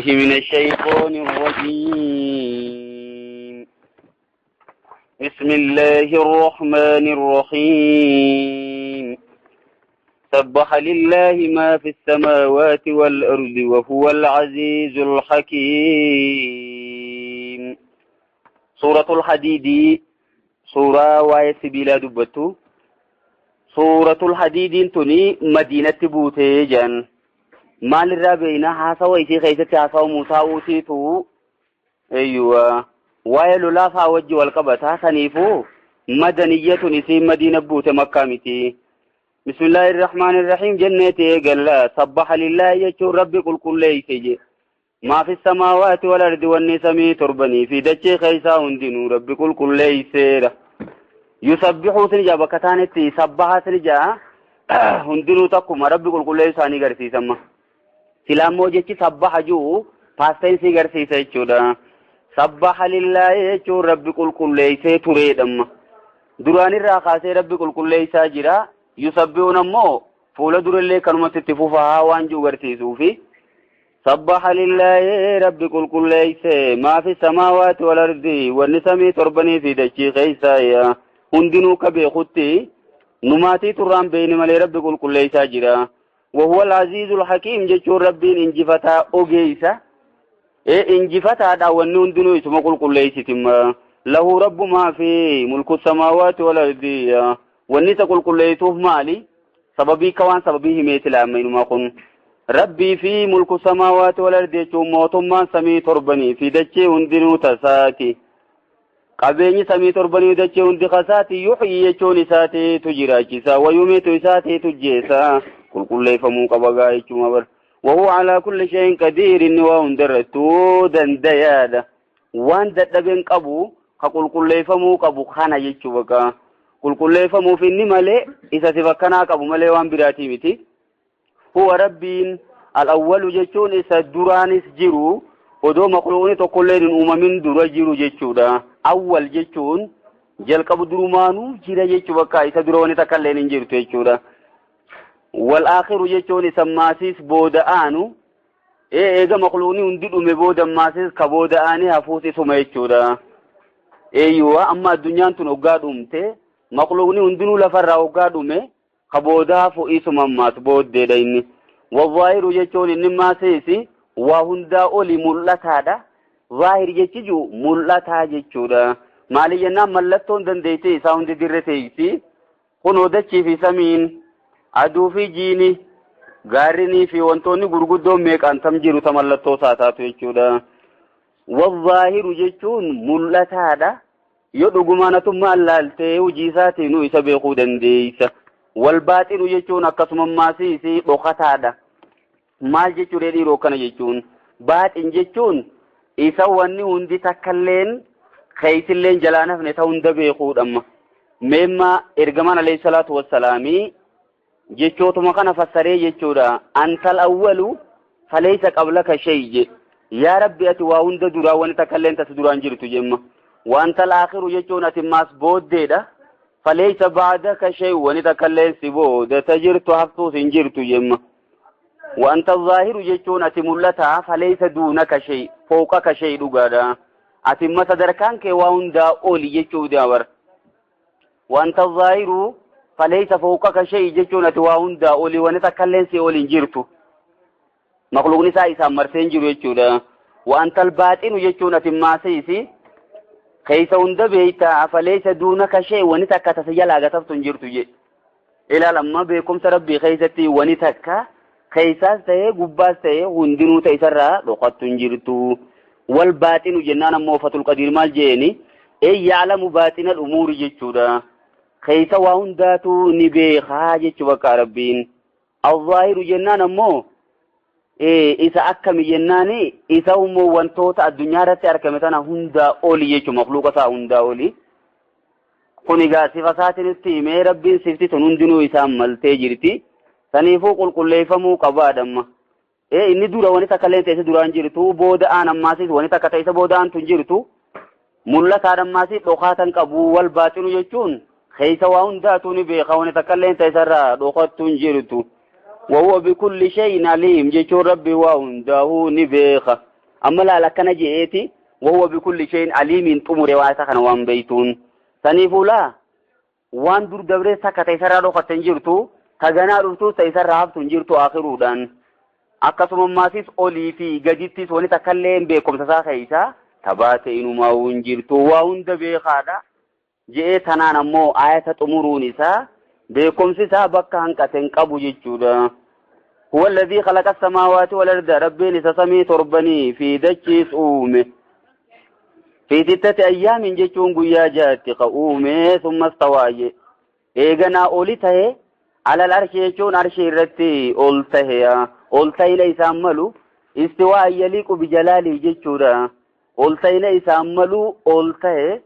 من الشيطان الرجيم. بسم الله الرحمن الرحيم. سبح لله ما في السماوات والأرض وهو العزيز الحكيم. سورة الحديد سورة وايس بلا دبتو. سورة الحديد تني مدينة بوتيجان. مال الرابعين حاسوا إيشي خيسة حاسوا موسى أوتيتو. أيوة وايلو لا فاوج والقبطة سنيفو مدنية نسي مدينة بوت مكامتي. بسم الله الرحمن الرحيم. جنتي قال سبح لله يشو ربي قل كل ليسجي ما في السماوات والأرض والنسمي تربني في دجي خيسا هندنو ربي قل كل ليسير يسبحو سنجا بكتانتي سبح سنجا هندنو تقوم ربي قل كل ليساني قرسي سما سلامو جيتي سبح جو فاستين سي قرسي سيچودا سبح لله يشو ربي قل كل ليسي تريدم دراني الراقاسي ربي قل كل ليسا جرا يسبحون مو فولا در اللي كلمة تفوفها وانجو غرسيسو في سبح لله رب كل كل ليس ما في السماوات والأرض والنسمي تربني في دشي خيسايا هندنو كبي خطي نماتي ترام بين ملي رب كل كل ليس جرا وهو العزيز الحكيم. جچو ربين انجفتا اوغيسا اي انجفتا دا ونون دنو اسم كل كل ليس تم له رب ما في ملك السماوات والأرض والنسا كل كل ليسوف مالي سببي كوان سببي هميت الأمين ما كن ربي في ملك السماوات والأرض موتما سمي تربني في دچي هندنو تساتي قبيني سمي تربني دچي هند خساتي يحيي يچوني ساتي تجراچسا ويميت ساتي تجيسا كل كل فمو قبغا يچما بر وهو على كل شيء قدير. وندرتو دنديادا وان ددبن قبو كل كل فمو قبو خانا يچو بقا كل كل فمو في النمله إذا سبكنا قبو مله وان براتي متي. هو ربين الأول جتون إسا درانس جرو ودو مخلوقني تقولين أممين درا جرو جتودا أول جتون جلقب درمانو جرا جتو بكا إسا دروني تكلين جرو جتودا. والآخر جتون إسا ماسيس بودآنو إيه إذا مخلوقني اندد أمي بودا ماسيس كبودآني هفوسي سما جتودا. أيوة أما الدنيا تنقاد أمتي مخلوقني اندنو لفر أوقاد أمي كبودا فوئي سما ماس بود ديني. والظاهر جتون إنما سيسي وهندا أولي ملتا ظاهر جتجو ملتا جتشودا مالي جنا ملتون دنديتي ساوند درتيسي خنو دچي في سمين عدو في جيني غارني في وانتوني غرغدو ميك انتم جيرو تملتو ساتاتو جتشودا. والظاهر جتون ملتا يدغمانتو مالالتي وجيساتي نو يسبيخو دنديسا. والباطن جتون أكسم ماسيسي بخطادا مال جتون ريرو كان جتون باطن جتون إذا وني هندي تكلين خيسلين جلانا فنتا هند بيخود أما مما إرجمان عليه الصلاة والسلام جتوت ما كان فسري جتودا أنت الأول فليس قبلك شيء يا ربي أتوا هند درا وني تكلين تسدران جرتو جمّا وأنت الآخر جتون أتماس بود ديدا فليس بعدك شيء ونتكلم سبود تجرت حفتو سنجرت يما. وأنت الظاهر جتون أتملتها فليس دونك شيء فوقك شيء دقادا أتم صدركانك وأنت أولي جتو داور. وأنت الظاهر فليس فوقك شيء جتون أتوأنت أولي ونتكلم سيولي جرت مخلوق نساء سامرتين جرتو دا. وأنت الباطن جتون أتماسيسي كيس هند بيتا فليس دونك شيء ونتك تسجل أغتفتن جرتو جي إلا لما بيكم سربي خيستي ونتك خيساس تهي قباس تهي هندنو تيسرى لقطن جرتو. والباطن جنان موفة القدير مال جيني أي يعلم باطن الأمور جتو دا خيس وهنداتو نبيخا جتو بكا ربين. الظاهر جنان مو إيه إذا أكم جناني إذا هم وانتوت الدنيا رتي أركمتنا هندا أولي يجو مخلوقة هندا أولي كوني صفات نستيمي ربي صفتي تنندنو إذا ملتي جرتي سنيفو قل قل ليفمو قبادم إيه إني دورا ونتا كلين تيسي دوران جرتو بودا آن أماسيس ونتا كتيسا بودا آن تنجرتو ملتا أماسيس لوخاتا قبو والباطن يجون خيسا وهندا توني بيخا ونتا كلين تيسا را لوخات تنجرتو. Wahuwa bikulli shay'in aliim jechuun Rabbi waa hundaahuu ni beeka. Amma laal akkana je'eeti wahuwa bikulli shay'in aliimiin xumure waa isa kana waan beeytuun. Saniifuu laa waan dur dabree takka ta isarraa dhokatte hin jirtu, ta ganaa dhuftus ta isarraa haftu hin jirtu aakhiruudhaan. Akkasuma ammaasis olii fi gadittis wani takkalleen beekumsa isaa keeysa ta baate inumaahuu hin jirtu. Waa hunda beekaadha. Je'ee tanaan ammoo aayata xumuruun isaa beekumsi isaa bakka hanqate hin qabu jechuudha. Huwa alladhii khalaqa samaawaati wal arda, Rabbiin isa samii torbanii fi dachiis uume. Fi sittati ayyaamin jechuun guyyaa jahatti ka uume, summa stawaa je. Eeganaa oli tahe, alal arshi jechuun arshii irratti ol tahe. Ol tahina isaan malu istiwaa yaliiqu bijalaalii jechuudha. Ol tahina isaan malu ol tahe.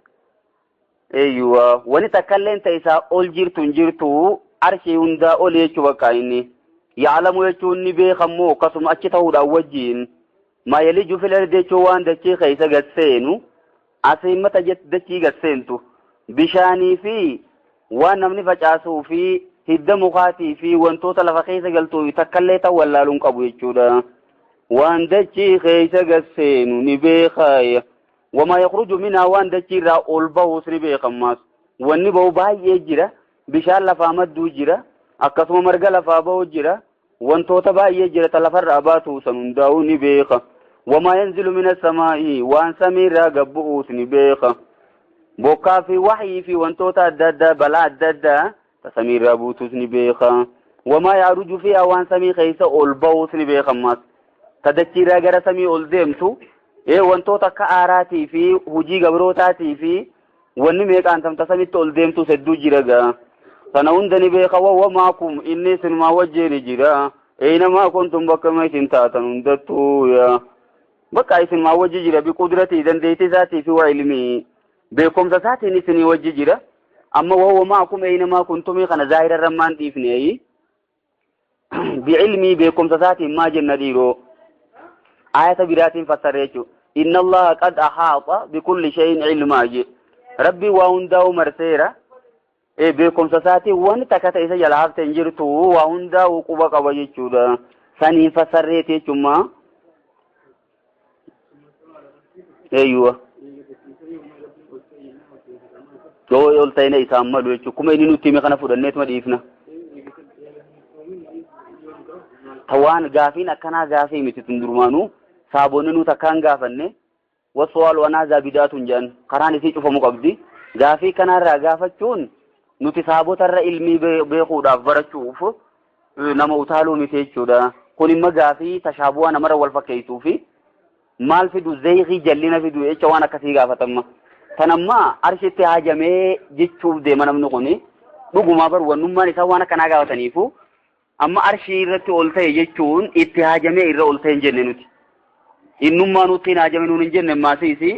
Eeyyuwa wani takkalleen ta isaa ol jirtu hin jirtu, arshii hundaa ol jechuu bakka inni. Ya'lamu jechuun ni beekammoo akkasuma achi ta'uudhaan wajjiin. Maa yaliju fil ardi jechuun waan dachii keessa gad seenu, asiin mata dachii gad seentu bishaanii fi waan namni facaasuu fi hidda mukaatii fi wantoota lafa keessa galtuu takkallee ta'u wallaaluun qabu jechuudha. Waan dachii keessa gad seenu ni beekaaya. Wamaa yakhruju minhaa waan dachii irraa ol bahus ni beekammaas. Wanni bahu baay'ee jira. Bishaan lafaa madduu jira. Akkasuma marga lafaa bahu jira. Wantoota baay'ee jira ta lafarraa baatu san hundaa'uu ni beeka. Wamaa yanzilu mina samaa'i waan samiirraa gad bu'uus ni beeka. Bokkaa fi wahyii fi wantoota adda addaa balaa adda addaa ta samiirraa buutus ni beeka. Wamaa ya'ruju fiihaa waan samii keessa ol bahuus ni beeka ammaas. Ta dachiirraa gara samii ol deemtu wantoota akka aaraatii fi hojii gabrootaatii fi wanni meeqaan tamta samitti ol deemtus hedduu jira gaa. Sana hunda ni beeka. Wahuwa ma'akum inni isinumaa wajjin jira. Eeynamaa kuntum bakka isin taatan hundattuu yaa. Bakka isinumaa wajji jira biqudratii dandeettii isaatii fi wa ilmii beekumsa isaatiin isinii wajji jira. Amma wahuwa ma'akum eeynamaa kuntumii kana zaahira irra maan dhiifne bi'ilmii beekumsa isaatiin maa jenna dhiiroo. Ayata biraatiin fassarre jechuudha. Inna Allaha qad ahaata bikulli shay'in ilmaa je. Rabbi waa hundaa'u marseera. Beekumsa isaatiin wanni takka ta'e isa jala hafte hin jirtu, waa hundaa'u quba qaba jechuudha. Saniin fassarreeti jechuudha. Eeyyuwa. Yoo ol ta'ina isaan malu jechuudha. Kuma inni nutti hime kana fudhanneetuma dhiifna. Ta waan gaafiin akkanaa gaafii miti tun durumaanuu saabonni nu takkaan gaafanne wasu'aalu anaa zaabidaatun jedhan karaan isii cufamu qabdi. Gaafii kanarraa gaafachuun nuti saabotarra ilmii beekuudhaaf barachuuf nama utaaluu miti jechuudha. Kun immoo gaafii tashaabu'aa namarra wal fakkeessuu fi maal fidu zeeyii jallina fidu jecha waan akkasii gaafatamma. Tanammaa arshitti haajamee jechuuf deema namni kuni dhugumaa bar wannummaan isaa waan akkanaa gaafataniifu amma arshii irratti ol ta'e jechuun itti haajamee irra ol ta'e hin jenne nuti. Innummaa nutti hin haajame nuun hin jenne maasiisi.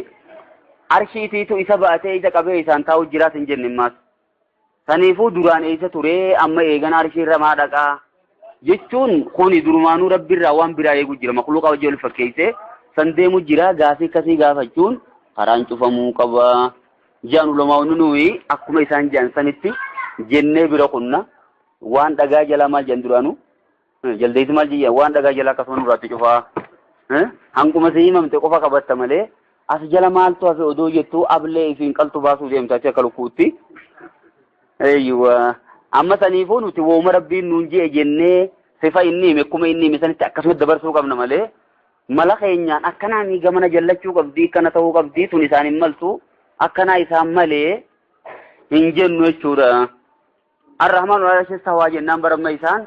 Arshiitiitu isa baatee isa qabee isaan taa'u jiraas hin jenne maas. Saniifuu duraan eessa turee amma eegana arshii irra maa dhaqaa jechuun kuni durumaanuu rabbiirraa waan biraa eegu jira makluuqa wajji wal fakkeessee san deemu jira gaafii akkasii gaafachuun karaan cufamuu qaba. Jaan ulamaa'onni nuyi akkuma isaan jaan sanitti jennee bira kunna waan dhagaa jalaa maal jedhan duraanuu jaldeessi maal jedhan waan dhagaa jalaa akkasuma nurraatti cufaa. Hanquma si himamte qofa qabatta malee as jala maaltu hafe odoo jettuu ablee ifiin qaltu baasuu deemta achi akka lukkuutti. Eeyyuwa amma saniifuu nuti wooma rabbiin nuun je'e jennee sifa inni hime akkuma inni hime sanitti akkasuma dabarsuu qabna malee mala keenyaan akkanaa mi gamana jallachuu qabdii akkana ta'uu qabdii tun isaan hin maltu akkanaa isaan malee hin jennu jechuudha. Ar-Rahmaan arshii sawaa jennaan baramma isaan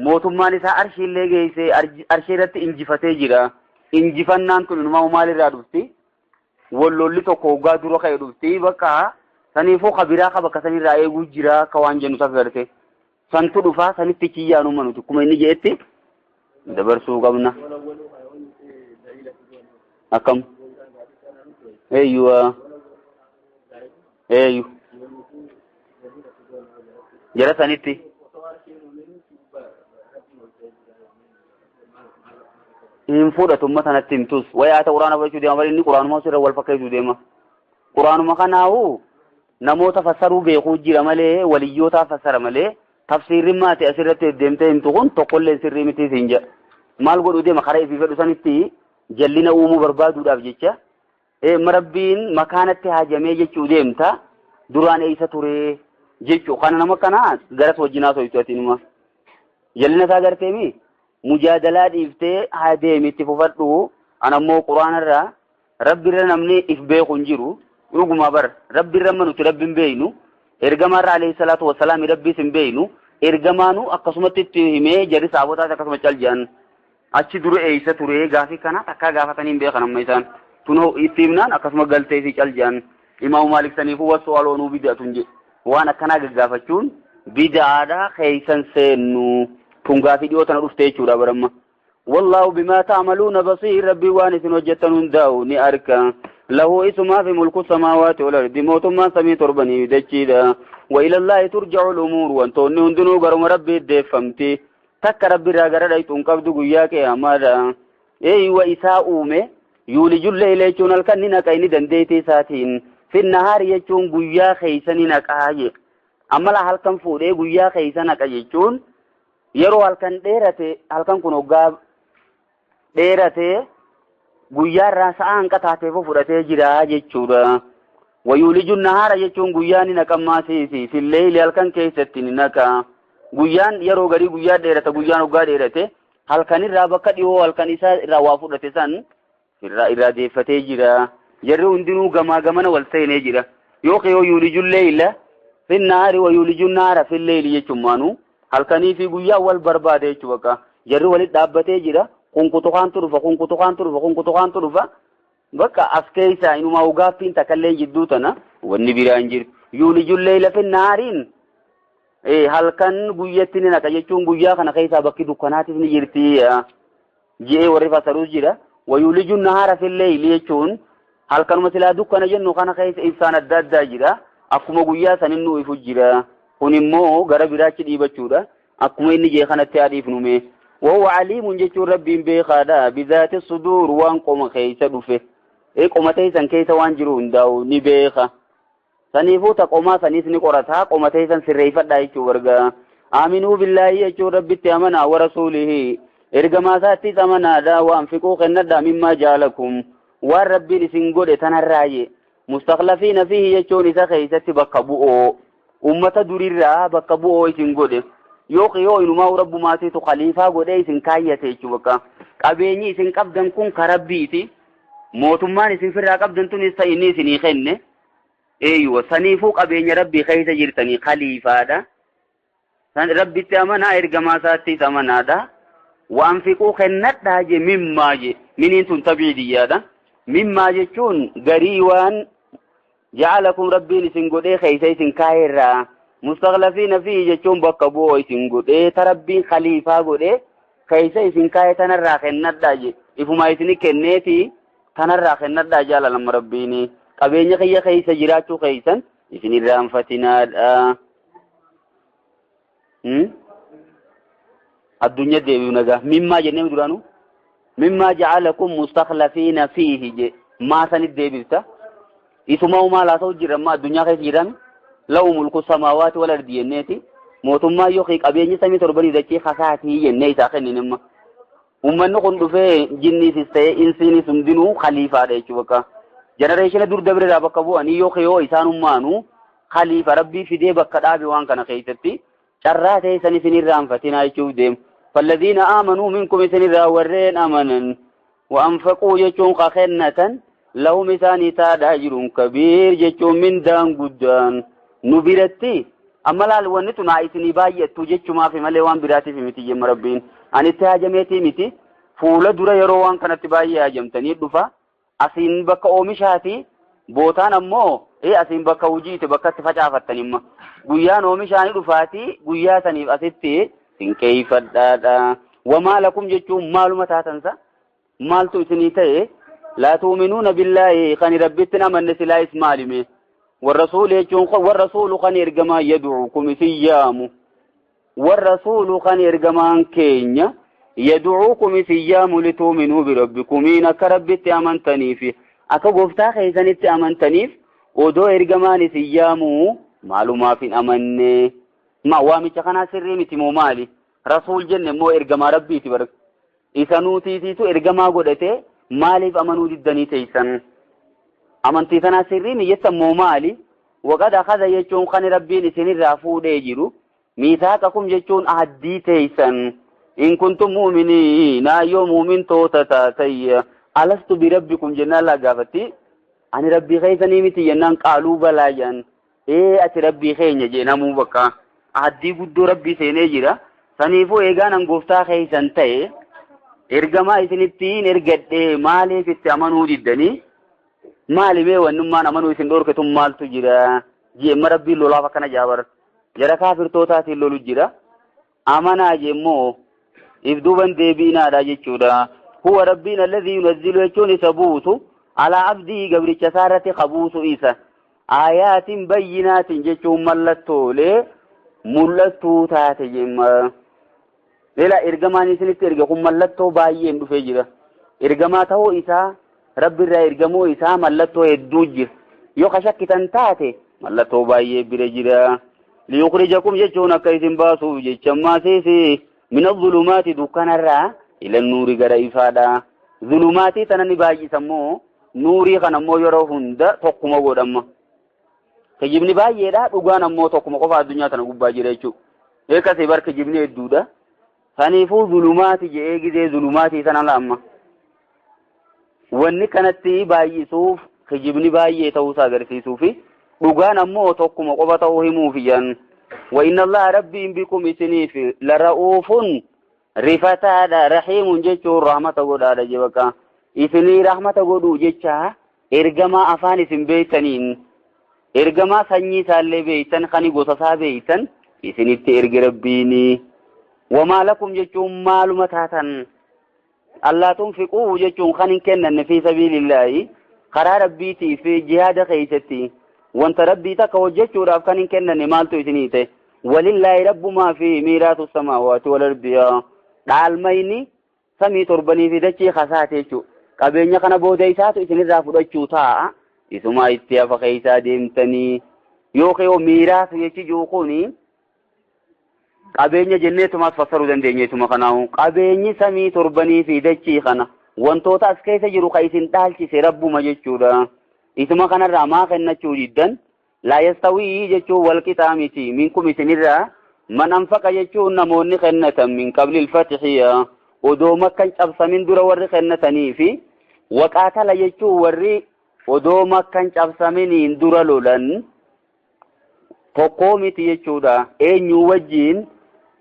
mootummaan isaa arshiillee geessee arshii irratti injifatee jira. Injifannaan tun inumaa maalirraa dhufti? Wallolli tokko waggaa dura ka'e dhufti bakka saniifuu kabiraa ka bakka sanirraa eeguu jira akka waan jennu takka garte. Santu dhufaa sanitti kiyyaanuma nuti akkuma inni jedhetti dabarsuu qabna. Akkam? Eeyyuwa. Eeyyu. Jara sanitti. Hin fudhatu umma sanatti himtus. Wayaa ta'u quraana fudhachuu deema bari inni quraanuma sirra wal fakkeessuu deema. Quraanuma kanaahu namoota fassaruu beekuu jira malee waliyyootaa fassara malee Tafsiirri maati asirratti deemtee himtu kun tokkollee sirrii miti siin jedha. Maal godhuu deema karaa ifii fedhu sanitti jallina uumuu barbaaduudhaaf jecha Rabbiin makaanatti haajamee jechuu deemta duraan eessa ture jechuu kana nama kana garas wajjin haasoftu atinuma. Jallina isaa garteemi mujaadalaa dhiiftee haa deemi itti fufadhu. Anammoo quraanarraa rabbirra namni if beeku hin jiru dhuguma bar rabbirra amma nuti rabbi hin beeynu ergamaarra alayhi salaatu wassalaam rabbiis hin beeynu ergamaanu akkasumatti itti himee jarri saabotaas akkasuma cal jedhan achi dura eeysa ture gaafii kana takkaa gaafatanii hin beekan amma isaan tunoo itti himnaan akkasuma galtee fi cal jedhan imaamu Maalik saniifuu wasu aloonuu bid'atun jedhe waan akkanaa gaggaafachuun bid'aadha keeysan seennu tun gaafii dhiyoo tana dhufte jechuudha baramma. والله بما تعملون بصير ربي وانس وجتن داو ني أركا له اسما في ملك السماوات والأرض موت ما سمي تربني دجيدا وإلى الله ترجع الأمور وانتوني هندنو غرم ربي دفمتي تك ربي راغر دايتون قبض غياك يا مادا اي وإساء أومي يولج الليل يجون الكنين كاين دنديتي ساتين في النهار يجون غيا خيسني نقاي أما لا هلكن فودي غيا خيسن نقاي yeroo halkan dheerate halkan kun hoggaa dheerate guyyaarraa sa'a hanqa taateef fudhatee jira jechuudha. Wayuuliju nahaara jechuun guyyaan ni naqammaasiisi filleeyli halkan keessatti ni naqa. Guyyaan yeroo garii guyyaa dheerata guyyaan hoggaa dheerate halkanirraa bakka dhiyoo halkan isaa irraa waa fudhate san irraa deeffatee jira. Jarri hundinuu gamaa gamana wal seenee jira. Yookiin yoo yuuliju leeyla finnahaari wayuuliju nahaara filleeyli jechuun maanuu. Halkanii fi guyyaa wal barbaade jechuu bakka jarri walitti dhaabbatee jira kunkutukaantu dhufa kunkutukaantu dhufa kunkutukaantu dhufa bakka as keessa inumaa ugaaffiin takkallee jidduu tana wanni biraa hin jiru yuulijul leeyla fi nahaariin halkan guyyatti ni naqa jechuun guyyaa kana keessaa bakki dukkanaatis ni jirti ji'ee warri fasaruus jira wayuuliju nahaara fi leeyli jechuun halkanuma silaa dukkana jennu kana keessa ibsaan adda addaa jira akkuma guyyaa sanin nu ifu jira. Kun immoo gara biraachi dhiibachuudha akkuma inni jee kanatti adiifnume wahuwa aliimun jechuun rabbiin beekaadha bizaati suduur waan qoma keessa dhufe qoma teessan keessa waan jiru hundaa'u ni beeka saniifuu ta qomaa saniis ni qorataa qoma teessan sirreeffadhaa jechuu bargaa aaminuu billaahi jechuun rabbitti amanaa wa rasuulihi ergamaa isaattis amanaadha waan fiquu kennadhaa mimmaa jaalakum waan rabbiin isin godhe tanarraaye mustakhlafiina fiihi jechuun isa keessatti bakka bu'oo ummata durirraa bakka bu'oo isin godhe yookiin yoo inumaa rabbumaatiitu khaliifaa godhee isin kaayyate jechuu bakka qabeenyi isin qabdan kun ka rabbiiti mootummaan isin firraa qabdan tun isa inni isinii kenne eeyyuu saniifuu qabeenya rabbii keessa jirtanii khaliifaadha san rabbitti amanaa ergamaa isaattis amanaadha waan fiquu kennadhaa je mimmaa je miniin tun tabiidiyyaadha mimmaa jechuun garii waan ja'alakum rabbiin isin godhee keessa isin kaa'eerraa mustakhlafiina fiihi jechuun bakka bu'oo isin godhee ta rabbiin khaliifaa godhee keessa isin kaa'e tanarraa kennadhaa je ifumaa isini kenneeti tanarraa kennadhaa jaalalama rabbiini qabeenya kiyya keessa jiraachuu keessan isin irraanfatinaadha. Addunyaa deebi'u nagaa mimmaa jennee duraanuu mimmaa ja'alakum mustakhlafiina fiihi je maa sanit deebifta. Isuma maal haasa'u jirra amma addunyaa keessa jirame lahu mulku samaawaati wal ardi jenneeti mootummaa yookiin qabeenyi samii torbanii dachee kasaatii jennee isaa kennin amma ummanni kun dhufee jinniisis ta'e insiinis hundinuu khaliifaadha jechuu bakka jenereeshina dur dabreerraa bakka bu'anii yookiin yoo isaan ummaanuu khaliifa rabbii fidee bakka dhaabe waan kana keessatti carraa ta'e san isin irraanfatinaa jechuuf deemu falladhiina aamanuu minkum isin irraa warreen amanan wa anfaquu jechuun kakennatan lahum isaanii taadhaa jiruun kabiir jechuun mindaan guddaan nu biratti amma laal wanni tun haa isinii baay'attu jechumaafi malee waan biraatiif miti jemma rabbiin ani itti haajameetii miti fuula dura yeroo waan kanatti baay'ee haajamtanii dhufa asiin bakka oomishaati bootaan ammoo asiin bakka hojiiti bakka itti facaafattanimma guyyaan oomishaanii dhufaati guyyaa saniif asitti sinqeeyfadhaadha wamaa lakum jechuun maaluma taatansa maaltu isinii ta'e لا تؤمنون بالله خن ربتنا من سلا اسمالمه والرسول يجون والرسول خن يرجما يدعوكم سيام والرسول خن يرجمان كينيا يدعوكم سيام لتؤمنوا بربكم إن كربت أمنتني في أكو غفتا خيزنت أمنتني ودو يرجمان سيامو معلومة في أمن Ma waamicha kanaa sirrii miti moo maali? Rasuul jenne immoo ergamaa rabbiiti bar. Isa nuutiitiitu ergamaa godhate maaliif amanuu diddanii teeysan? Amantii tanaa sirrii miyyattan moo maali? Waqad akhadha jechuun kan rabbiin isinirraa fuudhee jiru. Miisaaqakum jechuun addii teeysan. In kuntum mu'miniina yoo mu'mintoota taatayya. Alastu birabbikum jennaan laa gaafatti. Ani rabbii keessanii miti jennaan qaaluu balaa jedhan. Ee ati rabbii keenya jee namuu bakka. Addii guddoo rabbii seenee jira. Saniifuu eegaan an gooftaa keessan ta'e ergamaa isinittiin ergadhee maaliif itti amanuu diddanii? Maali mee wannummaan amanuu isin dhorketum maaltu jira? Jeemma rabbiin lolaaf akkana jaabar. Jara kaafirtootaatiin lolu jira. Amanaa jeemmoo if duuban deebiinaadha jechuudha. Huwa rabbiin alladhii yunazzilu jechuun isa buusu alaa abdii gabricha isaa irratti kabuusu isa. Aayaatiin bayyinaatiin jechuun mallattoolee mul'attuu taate jeemma. Ela ergamaan isinitti erge kun mallattoo baay'een dhufee jira. Ergamaa ta'uu isaa rabbirraa ergamuu isaa mallattoo hedduu jira. Yoo ka shakkitan taate mallattoo baay'ee bira jira. Liyukhrijakum jechuun akka isin baasuuf jecha maasiisi min adh-dhulumaati dukkanarraa ila nuuri gara ifaadha. Zulumaatii tana ni baay'isa immoo nuurii kana immoo yeroo hunda tokkuma godhamma. Kijibni baay'eedha dhugaan ammoo tokkuma qofa addunyaa tana gubbaa jira jechuudha. Eekkasii bar kijibni hedduudha. Saniifuu zulumaati jedhee gizee zulumaatii sana laamma. Wanni kanatti baay'isuuf kijibni baay'ee ta'uusaa agarsiisuu fi dhugaan ammoo tokkuma qofa ta'uu himuuf iyyan. Wa inna Allaha rabbiin bikum isiniif la ra'uufun rifataadha rahiimun jechuun rahmata godhaadha jee bakka. Isinii rahmata godhuu jecha ergamaa afaan isin beeytaniin ergamaa sanyii isaallee beeytan kani gosa isaa beeytan isinitti erge rabbiini. Wamaa lakum jechuun maaluma taatan allaa tunfiquu jechuun kan hin kennanne fi sabiilillaahi karaa rabbiitii fi jihaada keessatti wanta rabbii takka hojjechuudhaaf kan hin kennanne maaltu isinii ta'e. Walillaahi rabbumaa fi miiraatu samaawaati wal ardiyaa dhaalmayni samii torbanii fi dachii kasaate jechuudha. Qabeenya kana booda isaatu isinirraa fudhachuu taa'a. Isumaa itti hafa keessaa deemtanii yookiin miiraatu jechi jiru kuni qabeenya jenneetumaas fassaruu dandeenyeetuma kanaahu qabeenyi samii torbanii fi dachii kana wantoota as keessa jiru ka isin dhaalchise rabbuma jechuudha. Isuma kanarraa maa kennachuu diddan laa yastawii jechuun wal qixaa miti minkum isinirraa man anfaqa jechuun namoonni kennatan min qabli ilfatixiyya odoo makkan cabsamin dura warri kennatanii fi waqaatala jechuun warri odoo makkan cabsaminiin dura lolan tokkoo miti jechuudha. Eenyu wajjiin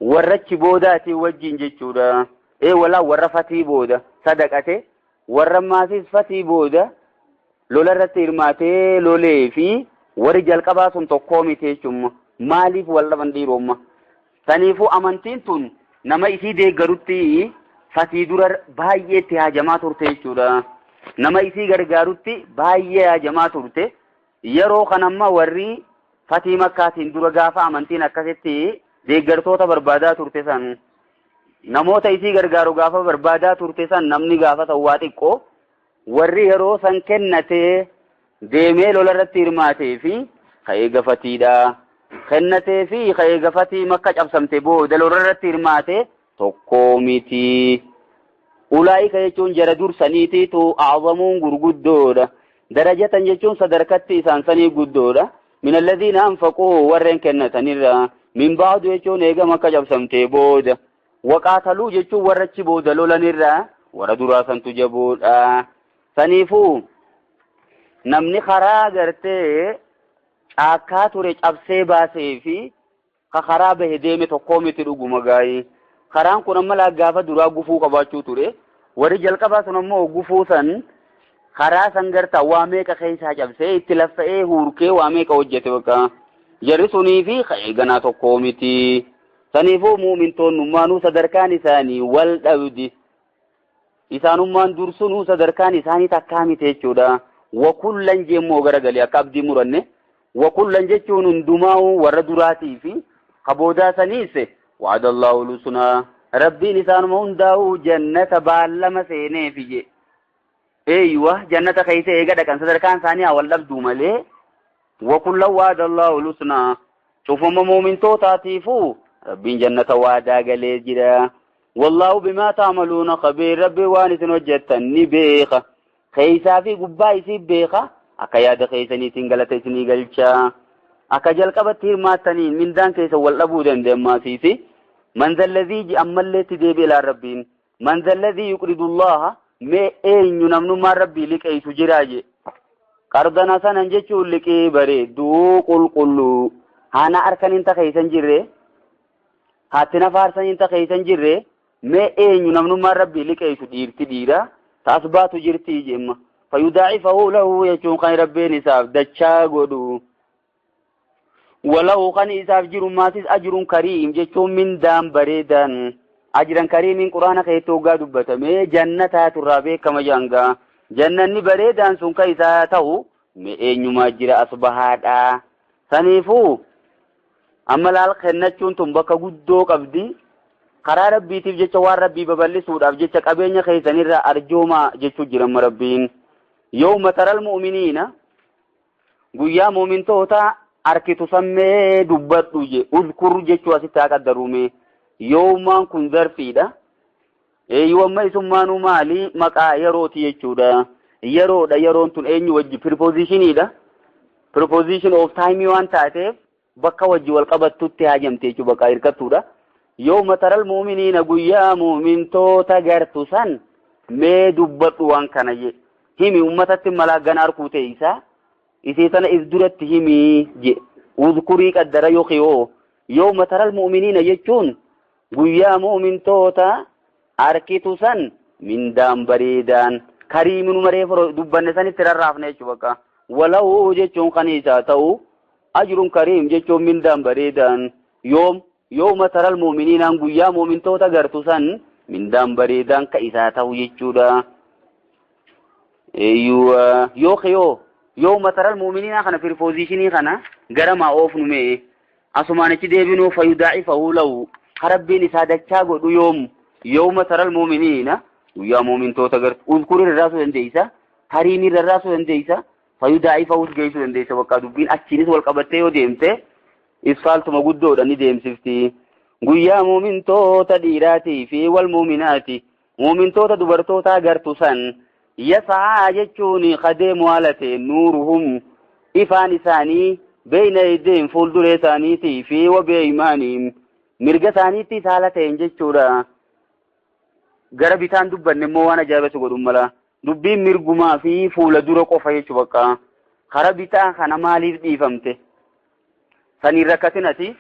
warrachi boodaatiin wajjiin jechuudha. Ee walaa warra fatii booda sadaqate warra maasis fatii booda lola irratti hirmaatee lolee fi warri jalqabaa sun tokkoo miti jechuudha. Maaliif wal dhaban dhiiromma? Saniifuu amantiin tun nama isii deeggarutti fatii dura baay'ee itti haajamaa turte jechuudha. Nama isii gargaarutti baay'ee haajamaa turte. Yeroo kanamma warri fatii makkaatiin dura gaafa amantiin akkasitti deeggartoota barbaadaa turte san namoota isii gargaaru gaafa barbaadaa turte san namni gaafa ta'u waa xiqqoo warri yeroo san kennatee deemee lola irratti hirmaatee fi ka'ee gafatiidha. Kennatee fi ka'ee gafatii makka cabsamte booda lola irratti hirmaate tokkoo miti. Ulaa'ika jechuun jara dursaniitiitu a'zamuun gurguddoodha. Darajatan jechuun sadarkatti isaan sanii guddoodha. Min alladhiina anfaquu warreen kennatanirra. Min ba'du jechuun eega makka cabsamte booda. Waqaataluu jechuun warra achi booda lolanirra warra duraa santu jaboodha. Saniifuu namni karaa gartee caakkaa ture cabsee baasee fi ka karaa bahe deeme tokkoo miti dhuguma gaayii. Karaan kun amma laa gaafa duraa gufuu qabaachuu ture. Warri jalqabaa sun ammoo gufuu san karaa san gartaa waa meeqa keessaa cabsee itti laffa'ee huurkee waa meeqa hojjete bakka. Jarri sunii fi ka'ee ganaa tokkoo miti. Saniifuu muumintoonnummaanuu sadarkaan isaanii wal dhabdi. Isaanummaan dursunuu sadarkaan isaanii takkaa miti jechuudha. Wakullan jeemmoo garagalee akka abdii muranne. Wakullan jechuun hundumaa'uu warra duraatii fi kaboodaa saniis wa'ada Allahu lusnaa. Rabbiin isaanuma hundaa'uu jannata baallama seeneefi je. Eeyyuwa jannata keessa eega dhaqan sadarkaan isaanii haa wal dhabduu malee. Wakullan wa'ada Allahu lusnaa. Cufuma mu'mintootaatiifuu Rabbiin jannata waadaa galee jira. Wallaahu bimaa ta'maluuna khabiir. Rabbiin waan isin hojjettan ni beeka. Keessaa fi gubbaa isii beeka. Akka yaada keessaniitiin galata isinii galcha. Akka jalqabatti hirmaattaniin mindaan keessa wal dhabuu danda'ammaasiisi. Man zalladhii ji ammallee itti deebi'e laan Rabbiin. Man zalladhii yuqridullaha mee eenyu namnummaan Rabbii liqeessu jiraa je. Qardan hasanan jechuun liqii bareedduu qulqulluu. Haana harkan hin takeessan jirre. Haatti na faarsan hin takeessan jirre. Mee eenyu namnummaan Rabbii liqeessu dhiirti dhiira. Taas baatu jirti jemma. Fayudaa'ifahu lahu jechuun kan Rabbiin isaaf dachaa godhu. Walahu kan isaaf jiru maasis ajrun kariim jechuun mindaan bareedaan. Ajran kariimiin quraana keessatti hoggaa dubbatame jannataatu irraa beekama jaangaa. Jannanni bareedaan sun kan isaa ta'u mee eenyumaa jira as bahaadha. Saniifuu amma laal kennachuun tun bakka guddoo qabdi. Karaa Rabbiitiif jecha waan Rabbii babal'isuudhaaf jecha qabeenya keessanirraa arjoomaa jechuu jira amma Rabbiin. Yawma taral mu'miniina guyyaa mu'mintoota arkitu sammee dubbadhu je uzkur jechuu asitti haa qaddaruume. Yawmaan kun zarfiidha. Eeyyuu amma isummaanuu maali maqaa yerooti jechuudha. Yeroodha yeroon tun eenyu wajji prepositionidha. Preposition of time waan taateef bakka wajji wal qabattutti haajamte jechuudha bakka hirkattuudha. Yawma taral mu'miniina guyyaa mu'mintoota gartu san mee dubbadhu waan kana je. Himi ummatatti malaa gana arkuu ta'e isii tana if duratti himi je. Uzkurii qaddara yookiin yawma taral mu'miniina jechuun guyyaa mu'mintoota arkitu san mindaan bareedaan kariiminu maree dubbanne sanitti rarraafne jechuudha bakka. Walahu jechuun kan isaa ta'u ajrun kariim jechuun mindaan bareedaan yoom yawma taral mu'miniinaan guyyaa mu'mintoota gartu san mindaan bareedaan ka isaa ta'u jechuudha. Yoo yawma taral mu'miniinaa kana prepositionii kana gara maa oofnu mee asumaan achi deebinuu fayudaa'ifahu lahu Rabbiin isaa dachaa godhu yoom yawma taral mu'miniina guyyaa mu'mintoota gartu uzkurii rarraasuu dandeessa kariimii rarraasuu dandeessa fayudaa'ifahu geessuu dandeessa bakka dubbiin achiinis wal qabattee yoo deemte ibsaaltuma guddoodha ni deemsifti. Guyyaa mu'mintoota dhiiraatii fi wal mu'minaati mu'mintoota dubartootaa gartu san yasaa jechuun kadeemu haala ta'e nuuruhum ifaan isaanii beeyna eedeen fuulduree isaaniitii fi wabeeymaaniin mirga isaaniitti haala ta'een jechuudha. Gara bitaan dubbanne immoo waan ajaa'ibatu godhu mala. Dubbiin mirgumaa fi fuula dura qofa jechuu bakka. Kara bitaa kana maaliif dhiifamte? Saniin rakkatinati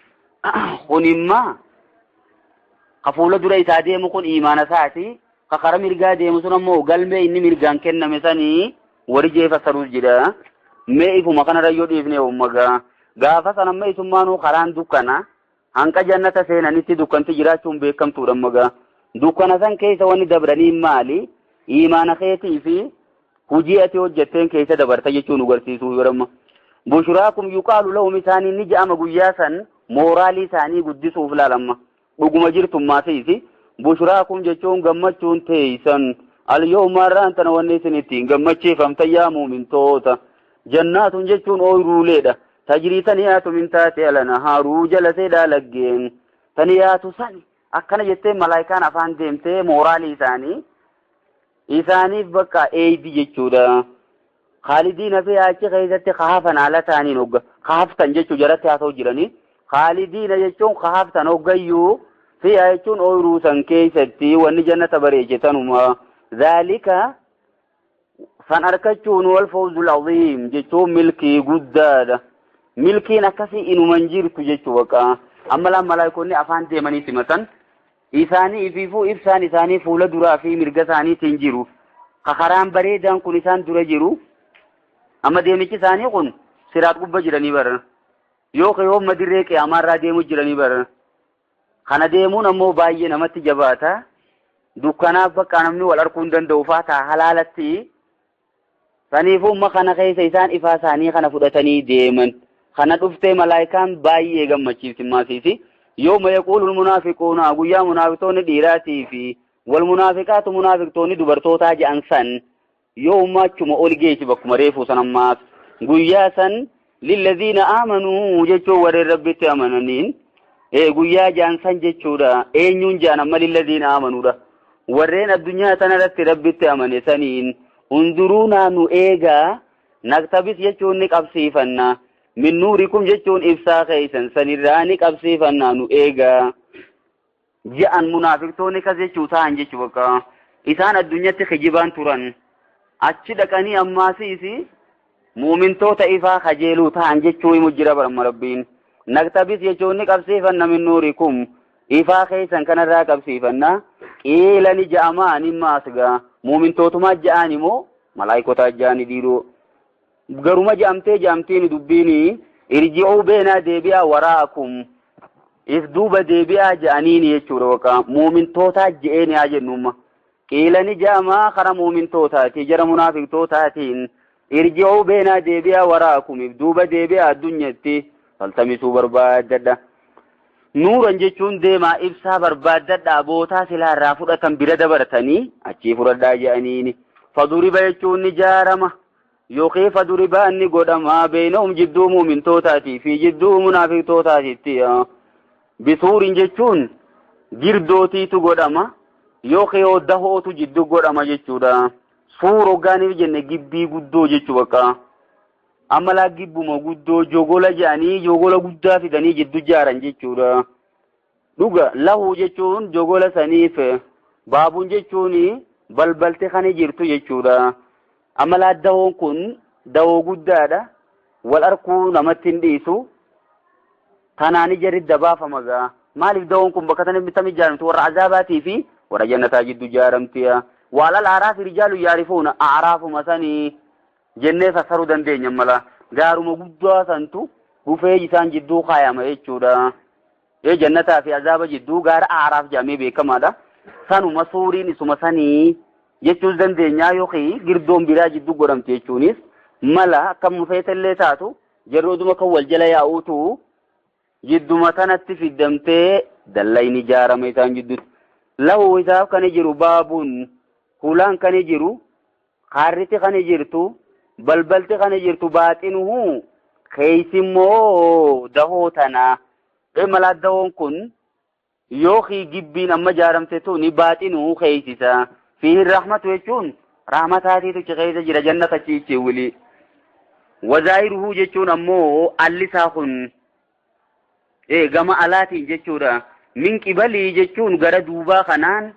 kun immaa ka fuula dura isaa deemu kun imaana isaati. Ka kara mirgaa deemu sun ammoo galmee inni mirgaan kenname sanii warri jeefassaruus jira. Mee ifuma kanarra yoo dhiifne uummagaa. Gaafa san amma isummaanuu karaan dukkana. Hanqa jannata seenanitti dukkanti jiraachuun beekamtuudha magaa. Dukkana san keessa wanni dabranii maali? Imaana keetii fi hojii ati hojjetteen keessa dabarta jechuun nu garsiisuu yeroo Bushuraakum yuqaalu lahum isaanii ni je'ama guyyaa san mooraalii isaanii guddisuuf laalamma. Dhuguma jirtummaa siisi. Bushuraakum jechuun gammachuun teeysan. Al-yawma irraan tana wanni isin ittiin gammachiifamtan yaa muumintoota. Jannaatun jechuun ooyiruuleedha. Tajrii taniyaatu min taate alana haaruu jala seedhaa laggeen. Taniyaatu sani akkana jettee malaayikaan afaan deemtee mooraalii isaanii isaaniif bakka eeydi jechuudha. Khaalidiina fi achi keessatti kaafan haala ta'aniin hogga kaaftan jechuu jalatti haasa'u jiranii. Khaalidiina jechuun kaaftan hoggayyuu fi jechuun ooyiruu san keessatti wanni jannata bareeche tanuma. Zaalika san argachuun wal fawzul aziim jechuun milkii guddaadha. Milkiin akkasii inuman jirtu jechuu bakka. Amma laan malaayikoonni afaan deemanii simatan isaanii ifiifuu ibsaan isaanii fuula duraa fi mirga isaaniitiin jiru. Ka karaan bareedaan kun isaan dura jiru. Amma deemichi isaanii kun siraat gubba jiranii bara. Yookaan yoo madirree qiyamaarraa deemu jiranii bara. Kana deemuun ammoo baay'ee namatti jabaata. Dukkanaaf bakka namni wal arguu hin danda'u faa ta'a halaalatti. Saniifuu amma kana keessa isaan ifaa isaanii kana fudhatanii deeman. Kana dhuftee malaayikaan baay'ee gammachiifti maasiisi. Yawma yaquulul munaafiquuna guyyaa munaafiqtoonni dhiiraatii fi wal munaafiqaatu munaafiqtoonni dubartootaa je'an san yooma achuma ol geessi bakkuma reefuu san ammaas guyyaa san Lilladhiina aamanuu jechuun warreen Rabbitti amananiin guyyaa jaan san jechuudha. Eenyuun jaan amma lilladhiina aamanuudha? Warreen addunyaa tanarratti Rabbitti amane saniin unduruunaa, nu eegaa, naktabis jechuun ni qabsiifanna, min nuurikum jechuun ibsaa keeysan sanirraa ni qabsiifannaa, nu eegaa je'an. Munaafiqtoonni kas jechuu ta'an jechuu bakka isaan addunyatti kijibaan turan achi dhaqanii ammaasiisi muumintoota ifaa kajeeluu ta'an jechuu himu jira baramma Rabbiin. Naktabis jechuun ni qabsiifanna, min nuurikum ifaa keessan kanarraa qabsiifanna. Qiila ni ja'amaa ni maasgaa muumintootumaa ja'aan immoo malaayikotaa ja'ani dhiiroo garuma ja'amtee ja'amtiin dubbiini irji'uu beenaa deebi'aa, waraakum if duuba deebi'aa ja'aniini jechuudha. Waqa muumintootaa je'eeni haa jennumma. Qiila ni ja'amaa kara muumintootaati jara munaafiqtootaatiin irji'uu beenaa deebi'aa, waraakum if duuba deebi'aa, addunyatti faltamisuu barbaaddadha. Nuuran jechuun deemaa ibsaa barbaaddadha, bootaa silaarraa fudhatan bira dabartanii achii fudhadhaa je'aniini. Faduriba jechuun ni jaarama yookiin faduribaa inni godhama beynahum jidduu muumintootaatii fi jidduu munaafiqtootaatitti. Bisuurin jechuun girdootiitu godhama yookiin dahootu jidduu godhama jechuudha. Suur hoggaaniif jenne gibbii guddoo jechuu bakka. Amma laa gibbuma guddoo jogola jedhanii jogola guddaa fidanii jidduu jaaran jechuudha. Dhuga lahu jechuun jogola saniif, baabuun jechuun balbalti kan jirtu jechuudha. Amma laa dahoon kun dahoo guddaadha. Wal arkuu namatti hin dhiisu. Tanaan jarri dabaafama gaa. Maaliif dahoon kun bakka tana bitame ijaaramti? Warra azaabaatii fi warra jannataa jidduu ijaaramti. Waalal aaraafi rijaalu yaarifuuna aaraafuma sanii jennee fassaruu dandeenya mala. Gaaruma guddaa santu dhufee isaan jidduu kaayama jechuudha. Ee jannataa fi azaaba jidduu gaara aaraaf jedhamee beekamaadha. Sanuma suuriin isuma sanii jechuus dandeenyaa yookiin girdoon biraa jidduu godhamte jechuunis mala. Akka mufeetallee taatu jarrooduma kan wal jala yaa'uutu jidduma tanatti fiddamtee dallayni ijaarame isaan jidduutti. Lahu isaaf kan jiru baabuun hulaan kan jiru, kaarriti kan jirtu, balbalti kan jirtu, baaxinuhu keeysimmoo dahoo tana. Ee malaa dahoon kun yookiin gibbiin amma ijaaramte tuni baaxinuhu keeysisa. Fiihi rahmatu jechuun rahmataatiitu achi keessa jira, jannata achi wili. Wazaahiruhu jechuun ammoo allisaa kun gama alaatiin jechuudha. Min qibalii jechuun gara duubaa kanaan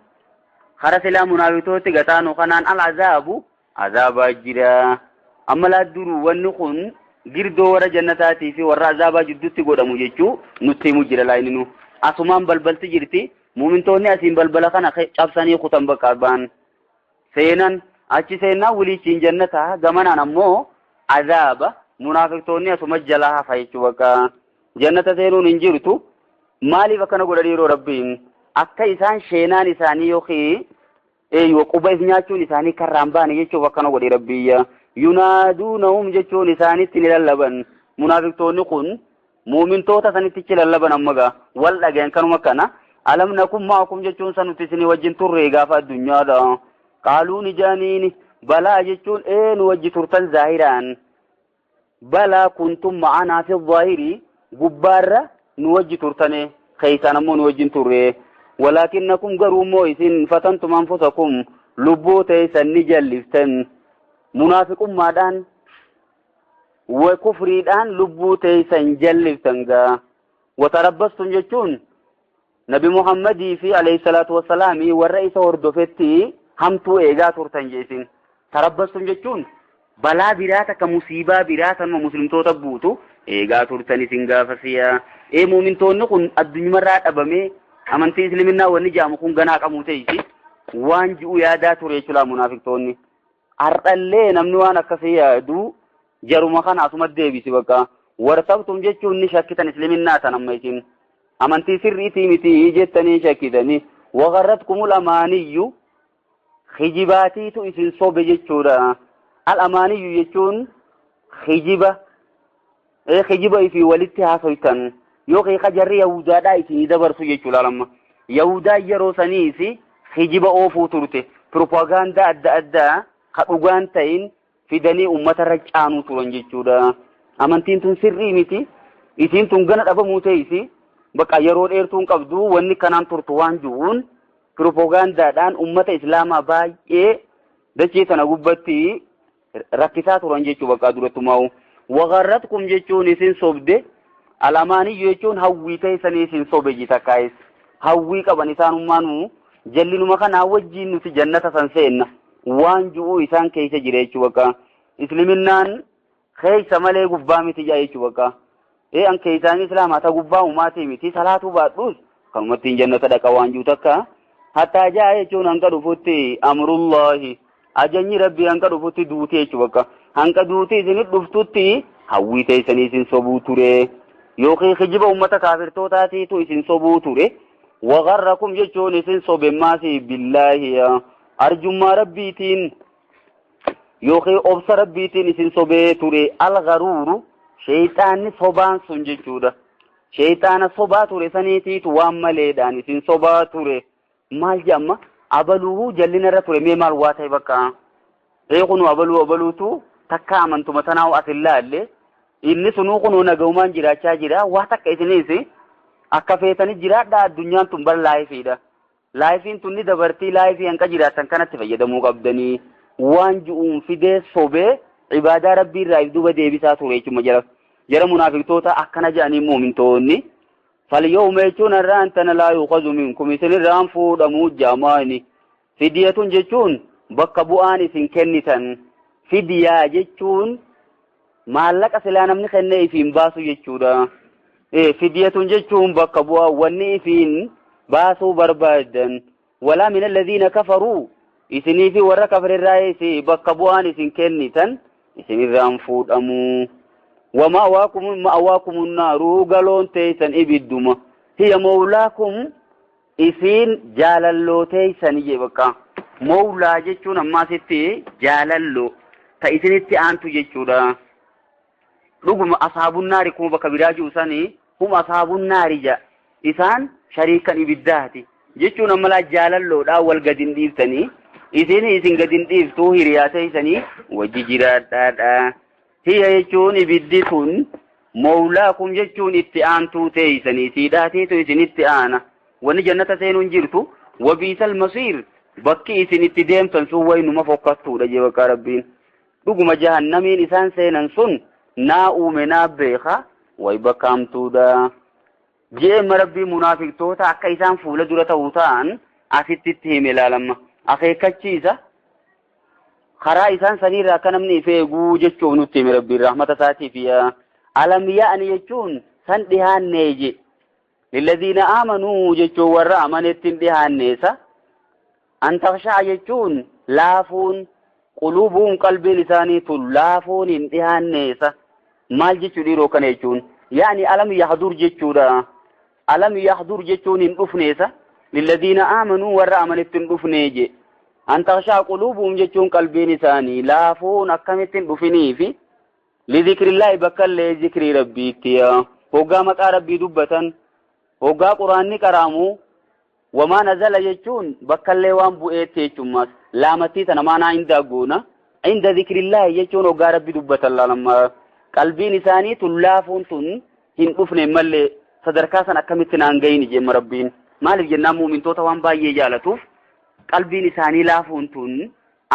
kara silaa munaafiqtooti gataanu kanaan al azaabu azaabaa jira. Amma laa duruu wanni kun girdoo warra jannataatii fi warra azaabaa jidduutti godhamu jechuu nutti himu jira laayininu. Asumaan balbalti jirti. Muumintoonni asiin balbala kana cabsanii kutan bakka ba'an. Seenan achi seennaa wiliichiin jannataa gamanaan ammoo azaaba, munaafiqtoonni asuma jalaa hafa jechuu bakka jannata seenuun hin jirtu. Maaliif akkana godhan yeroo Rabbiin akka isaan sheenaan isaanii yookiin eeyyoo quba if nyaachuun isaanii karraan baane jechuuf akkana godhe Rabbiyya. Yunaaduunahum jechuun isaanitti ni lallaban. Munaafiqtoonni kun muumintoota sanitti ichi lallaban amma gaa wal dhagayan kanuma kana. Alam nakum ma'akum jechuun san nuti isinii wajjin turre gaafa addunyaadha. Qaaluu ni jaaniini balaa jechuun ee nu wajji turtan zaahiraan. Balaa kuntum ma'anaa fi zaahiri gubbaarra nu wajji turtane, keeysaan ammoo nu wajjin turre. Walaakinnakum garuu immoo isin fatantum anfusakum lubbuu teeysan ni jalliftan. Munaafiqummaadhaan wa kufriidhaan lubbuu teeysan jalliftan gaa. Watarabbastum jechuun Nabi Muhammadii fi alayhi salaatu wassalaami warra isa hordofetti hamtuu eegaa turtan jeesin. Tarabbastum jechuun balaa biraa takka musiibaa biraa tanuma muslimtoota buutu eegaa turtan isin gaafasiya. Ee muumintoonni kun addunyamarraa dhabamee amantii isliminnaa wanni jaamu kun ganaa qabuu ta'isi waan ji'u yaadaa ture jechuudha munaafiqtoonni. Har'allee namni waan akkasii yaadu jaruma kana asuma deebisi bakka. Wartabtum jechuun ni shakkitan isliminnaa tan amma isin. Amantii sirriitii miti jettanii shakkitanii. Waqarratkumul amaaniyyu kijibaatiitu isin sobe jechuudha. Al amaaniyyu jechuun kijiba. Ee kijiba ifii walitti haasoytan yookiin kajarri yahudaadhaa isinii dabarsu jechuudha lamma. Yahudaa yeroo saniis kijiba oofuu turte. Propagaandaa adda addaa ka dhugaan ta'in fidanii uummatarra caanuu turan jechuudha. Amantiin tun sirrii miti. Isiin tun gana dhabamuu teessi. Bakka yeroo dheertuun qabdu wanni kanaan turtu waan jiruun piropogaandaadhaan ummata islaamaa baay'ee dachee sana gubbatti rakkisaa turan jechuu bakka durattumaa'u. Waqarratkum jechuun isin sobde alamaaniyyu jechuun hawwii teessanii isin sobe jitakkaayis. Hawwii qaban isaanummaanuu jallinuma kanaa wajjiin nuti jannata san seenna waan ji'uu isaan keessa jira jechuu bakka. Isliminnaan keessa malee gubbaa miti jaa jechuu bakka. An keessaan islaamaa ta gubbaa umaatii miti salaatuu baadhuus kanumatti hin jannata dhaqa waan jiru takka. Hattaa jaa jechuun hanga dhufutti amrullahi ajanyi rabbii hanga dhufutti duutee jechuu bakka. Hanga duutii isinit dhuftutti hawwii teessanii isin sobuu ture. Yookiin kijiba uummata kaafirtootaatiitu isin sobuu ture. Waqarrakum jechuun isin sobe maasii billaahi arjummaa rabbiitiin yookiin obsa rabbiitiin isin sobee ture algaruuru sheeyxaanni sobaan sun jechuudha. Sheeyxaana sobaa ture saniitiitu waan maleedhaan isin sobaa ture. Maal jedhama abaluu jallinarra ture mee maal waa ta'e bakka. Kunu abaluu abaluutu takka amantuma tanaa as hin laalle inni sunuu kunuu nagaumaan jiraachaa jira waa takka isinis akka feetanii jiraadha addunyaan tun bar laayifiidha. Laayifiin tun ni dabartii laayifii hanqa jiraatan kanatti fayyadamuu qabdanii waan ji'uun fidee sobee ibaadaa rabbii irraa if duuba deebisaa ture jechuudha jara. Jara munaafiqtoota akkana jedhanii muumintoonni. Falyawma jechuun har'aan tana laa yuuqazu minkum isinirraan fuudhamuu jamaani. Fidiyatun jechuun bakka bu'aan isin kennitan. Fidiyaa jechuun maallaqa silaa namni kennee ifiin baasu jechuudha. Fidiyatun jechuun bakka bu'aa wanni ifiin baasuu barbaadan. Walaa min alladhiina kafaruu isinii fi warra kafarirraa bakka bu'aan isin kennitan isinirraan fuudhamuu. ومأواكم مأواكم النار قالون تيسن إبدوما هي مولاكم إسين جالالو تيسن يبقى مولا جيتشون أما ستي جالالو تيسين إتي أنتو جيتشودا رغم أصحاب النار كم بك براجو سني هم أصحاب النار جا إسان شريكا إبداتي جيتشون أما لا جالالو دا والقدين ديفتني إسين إسين قدين ديفتو هرياتي سني وججرات دا هي jechuun ibiddi tun mawlaakum jechuun itti aantuu teeysanii siidhaatiitu isin itti aana wanni jannata seenuun jirtu wabiisal masiir bakki isin itti deemtan sun waynuma fokkattuudha jee bakka rabbiin dhuguma jahannamiin isaan seenan sun naa uume naa beeka way bakka hamtuudha jeema rabbii munaafiqtoota akka isaan fuula dura ta'uu ta'an asitti itti hime ilaalamma akeekkachiisa karaa isaan saniirraa akka namni if eeguu jechuuf nutti hime rabbiin rahmata isaatiif alam ya'ani jechuun san dhihaannee je lilladhiina aamanuu jechuun warra amanetti hin dhihaanneesa an taksha'a jechuun laafuun quluubuun qalbiin isaanii tun laafuun hin dhihaanneesa maal jechuu dhiiroo kana jechuun yaani alam yahdur jechuudha alam yahdur jechuun hin dhufneesa lilladhiina aamanuu warra amanetti hin dhufnee je an takshaa quluubuhum jechuun qalbiin isaanii laafuun akkamittiin dhufiniifi lidhikrillaahi bakkallee zikrii rabbiitti hoggaa maqaa rabbii dubbatan hoggaa quraanni qaraamu wamaa nazala jechuun bakkallee waan bu'eetti jechuun laamattii tana maanaa hin daaggoona inda dhikrillaahi jechuun hoggaa rabbii dubbatan laalamma qalbiin isaanii tun laafuun tun hin dhufne mallee sadarkaa san akkamitti naan gahini jemma rabbiin maaliif jennaan muumintoota waan baay'ee jaalatuuf qalbiin isaanii laafuun tun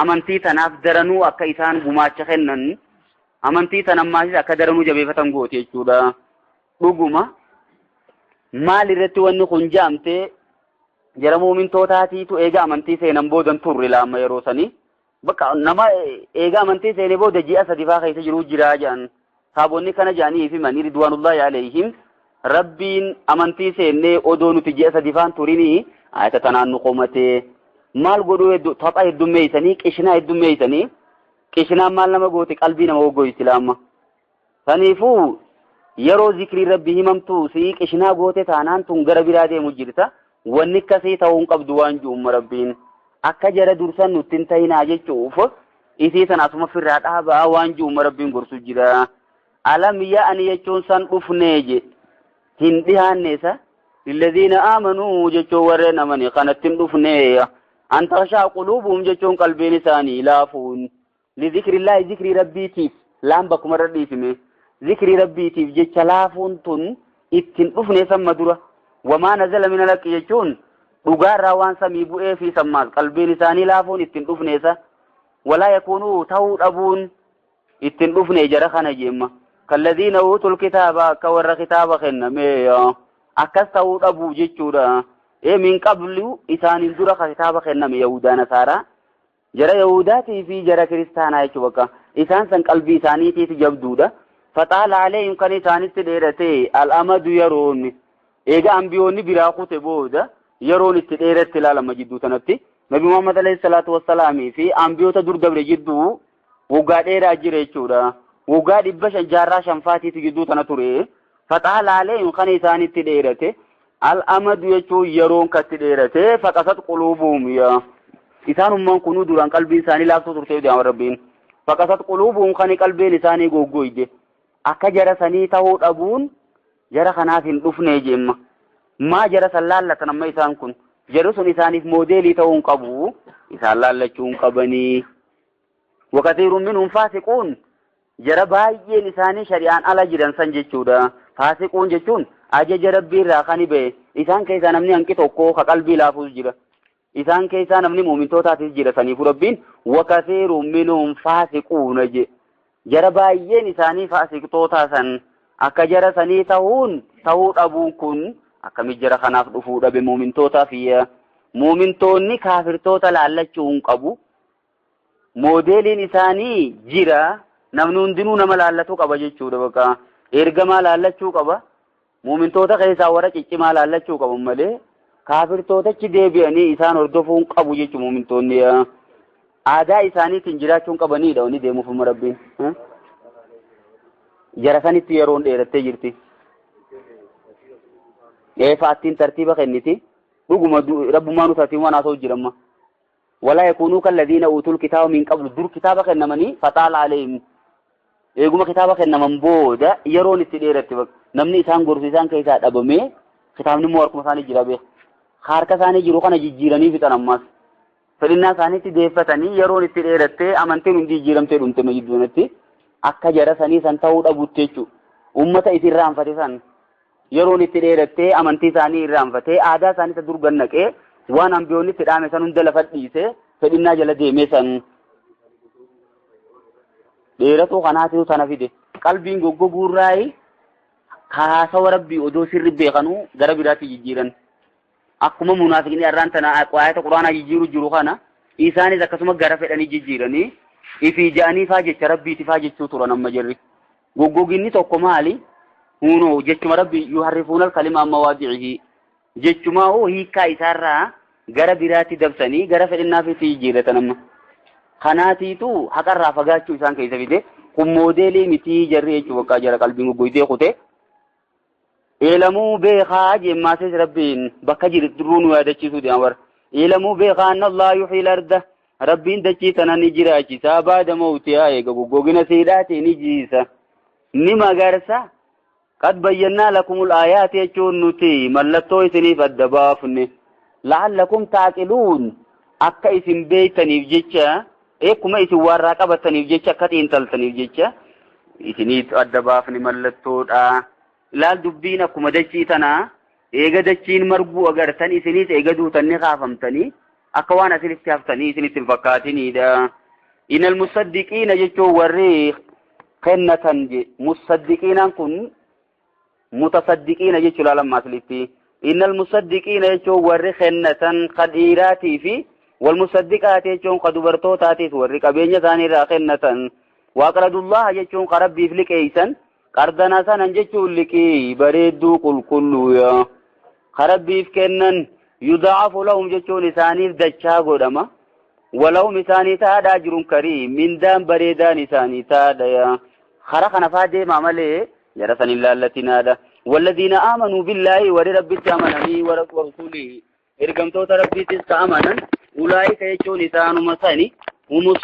amantii tanaaf daranuu akka isaan gumaacha kennan amantii tan ammaasis akka daranuu jabeeffatan gooti jechuudha. Dhuguma maal irratti wanni kun jaamtee jara muumintootaatiitu eega amantii seenan boodan turre laama yeroo sanii bakka nama eega amantii seenee booda ji'a sadifaa keessa jiru jiraa jedhan saabonni kana jedhanii fi manii ridwaanullaahi alayhim rabbiin amantii seennee odoo nuti ji'a sadifaan turinii ayata tanaan nu qomatee maal godhuu hedduu tapha heddummeeysanii qishinaa heddummeeysanii qishinaan maal nama gooti qalbii nama goggoysi laama saniifuu yeroo zikrii rabbi himamtuu si qishinaa goote taanaan tun gara biraa deemu jirta wanni akkasii ta'uu hin qabdu waan ji'umma rabbiin akka jara dursan nutti hin ta'inaa jechuuf isii sana asuma firraa dhaabaa waan ji'umma rabbiin gorsu jira alam ya'ani jechuun san dhufnee je hin dhihaanneesa lilladhiina aamanuu jechuun warreen amanii kanatti hin dhufnee an takshaa quluubuhum jechuun qalbiin isaanii laafuun lidhikrillaahi zikrii rabbiitiif laan bakkuma irra dhiifime Zikrii rabbiitiif jecha laafuun tun ittiin dhufne samma dura. Wamaa nazala min alhaqqi jechuun dhugaarraa waan samii bu'ee fi sammaas qalbiin isaanii laafuun ittiin dhufneesa. Walaa yakuunuu ta'uu dhabuun ittiin dhufne jara kana jeemma. Kalladhiina uutul kitaaba akka warra kitaaba kenname akkas ta'uu dhabuu jechuudha. Min qablu isaaniin dura kitaaba kenname Yahudaa Nasaaraa. Jara Yahudaatii fi jara Kiristaanaa jechuudha bakka. Isaan san qalbii isaaniitiif jabduudha. Faxaala alayhim kan isaanitti dheerate al'amadu yeroon eega ambiyoonni biraa kute booda yeroon itti dheeratti ilaalama jidduu sanatti. Nabi Muhammad alayhi salaatu wassalaamii fi ambiyoota dur dabre jidduu waggaa dheeraa jira jechuudha. Waggaa 500 jaarraa 5ffaatiitu jidduu tana ture. Faxaala alayhim kan isaanitti dheerate al'amadu jechuun yeroon katti dheerate faqasat quluubuhum yaa. Isaanummaan kunuu duraan qalbiin isaanii laaftuu turte jedhama Rabbiin. Faqasat quluubuhum kan qalbiin isaanii goggoyde. Akka jara sanii ta'uu dhabuun jara kanaaf hin dhufne jeemma. Maa jara san laallatan amma isaan kun. Jarri sun isaaniif moodeelii ta'uu hin qabu. Isaan laallachuu hin qabanii. Wakathiirun minhum faasiquun. Jara baay'een isaanii shari'aan ala jiran san jechuudha. Faasiquun jechuun ajaja Rabbii irraa kan ba'e. Isaan keessaa namni hanqi tokko ka qalbii laafuus jira. Isaan keessaa namni muumintootaafis jira saniifuu Rabbiin wakathiirun minhum faasiquuna je. Jara baay'een isaanii faasiqtoota san akka jara sanii ta'uun ta'uu dhabuun kun akkami jara kanaaf dhufuu dhabe muumintootaaf muumintoonni kaafirtoota laallachuu hin qabu. Moodeeliin isaanii jira. Namni hundinuu nama laallachuu qaba jechuudha bakka. Ergamaa laallachuu qaba. Muumintoota keessaa warra ciccimaa laallachuu qabu malee kaafirtootachi deebi'anii isaan hordofuu hin qabu jechuudha muumintoonni. Aadaa isaaniitiin jiraachuun qabaniidha wanni deemuuf amma Rabbiin. Jara sanitti yeroon dheerattee jirti. Faattiin tartiiba kenniti. Dhuguma Rabbummaa nu tartiiba waan haasa'u jira amma. Walaa yakuunuu kalladhiina uutul kitaaba min qablu dur kitaaba kennamanii faxaala alayhim. Eeguma kitaaba kennaman booda yeroon itti dheeratte namni isaan gorsu isaan keessaa dhabamee kitaabni immoo harkuma isaanii jira beeka. Harka isaanii jiru kana jijjiiranii fixan ammas. Fedhinnaa isaaniitti deeffatanii yeroon itti dheerattee amantiin hundi jijjiiramtee dhumte jidduunatti akka jara sanii san ta'uu dhabutti jechuudha. Uummata isin irraanfate san yeroon itti dheerattee amantii isaanii irraanfatee aadaa isaanii isa dur gannaqee waan ambiyoonni itti dhaame san hunda lafa dhiisee fedhinnaa jala deemee san dheeratuu kanaatitu tana fide. Qalbiin goggoguurraayi haasawa Rabbii odoo sirri beekanuu gara biraatti jijjiiran. Akkuma munaafiqni har'aan tana ayata Quraanaa jijjiiru jiru kana isaanis akkasuma gara fedhanii jijjiiranii ifii ja'anii faa jecha Rabbiiti faa jechuu turan amma jirri. Goggoginni tokko maali? Hunoo jechuma Rabbi yuharrifuuna al-kalima amma waadi'ihi. Jechuma hoo hiikkaa isaarraa gara biraatti dabsanii gara fedhinnaafiitti jijjiiratan amma. Kanaatiitu haqarraa fagaachuu isaan keessa fide. Kun moodeelii mitii jarri jechuu bakka jara qalbiin goggoytee kute. Eelamuu beekaa jemmaasis Rabbiin bakka jirru nu yaadachiisuu deema bara. Eelamuu beekaa anna Allah yuhyiil arda. Rabbiin dachii sana ni jiraachisa. Baada mawtihaa eega goggogina siidhaatii ni jiisa. Ni magarsa. Qad bayyannaa lakumul aayaati jechuun nuti mallattoo isiniif adda baafne. La'allakum taaqiluun akka isin beektaniif jecha akkuma isin warraa qabataniif jecha akka xiinxaltaniif jecha isiniif adda baafne mallattoodha. Ilaal dubbiin akkuma dachii tanaa eega dachiin marguu agartan isinis eega duutanni kaafamtanii akka waan asinitti haftanii isinitti hin fakkaatinidha. Innal musaddiqiina jechuun warri kennatan je musaddiqiinaan kun mutasaddiqiina jechuu ilaalan aslitti. Innal musaddiqiina jechuun warri kennatan ka dhiiraatii fi wal musaddiqaati jechuun ka dubartootaatiif warri qabeenya isaanii irraa kennatan. Waaqradullaha jechuun ka Rabbiif liqeeysan. Qardana sanan jechuun liqii bareedduu qulqulluu ka Rabbiif kennan yudaafu lahum jechuun isaaniif dachaa godhama. Walahum isaanii taadhaa jiruun karii mindaan bareedaan isaanii taadha. Kara kana faa deemaa malee jara san hin laallatinaadha. Walladhiina aamanuu billaahi warri Rabbitti amananii warra rasuulii ergamtoota Rabbiittis ka amanan ulaa'ika jechuun isaanuma sani humus